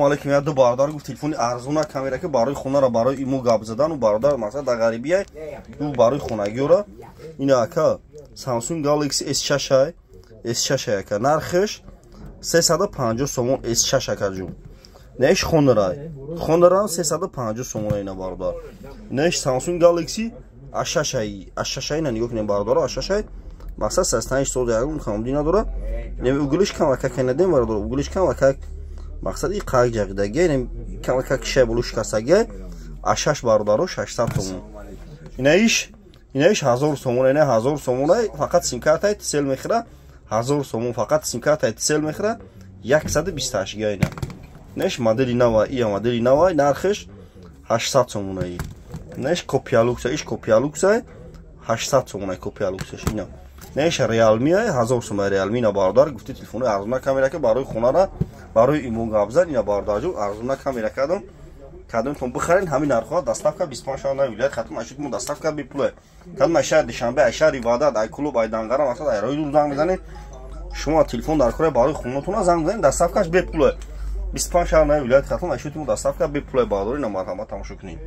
Алейкум, я ду бародар гуфт, телефони арзона камера, ки барои хонара, барои имо гап задану бародар, мақсад, дар ғарибия гуфт, барои хонагиёра. Ина, ака, Samsung Galaxy S6, S6, ака, нархиш 350 сомон, S6, акаҷун. Неиш хонара, хонара 350 сомон. Ина, бародар, неиш Samsung Galaxy A6, A6. Ина, нигоҳ кунем, бародар, A6, мақсад, 35 сол, ягон камбудӣ надора. Угулиш кам акак надем, бародар, угулиш кам акак, мақсад, и қак ҷағидаги, камакак шай болу шикастаги. А6, бародаро, 600 сомон. Инаиш 1000 сомон. Ина 1000 сомон, фақат симкартаи Тсел мехӯра, 1000 сомон, фақат симкартаи Тсел мехӯра, 128 га. Ина, инаиш модели нава, ия модели нава, нархиш 800 сомонаи. Инаиш копия люкса, иш копия люкса, 800 сомонаи копия люксаш. Ина, инаиш Реалми, 1000 сомон Реалми. Ина, бародар, гуфти, телефони арзона камера, ки барои хонара, барои имо гап зан. Ина, бародарҷон, арзона камера кардам, кадомтон бихарен, ҳамин нархҳо, доставка 25 шаҳр, вилоят Хатлон, ашуд мо доставка бепуле. Кадом ай шаҳри Душанбе, ай шаҳри Ваҳдат, ай Кӯлоб, ай Данғара, мақсад, ай роҳи дур занг мезанед, шумо телефон дар кора, барои хонатона занг мезанед, доставкаш бепуле. 25 шаҳр, вилояти Хатлон, ашуд мо доставка бепуле, бародари. На, марҳамат, тамошо кунед.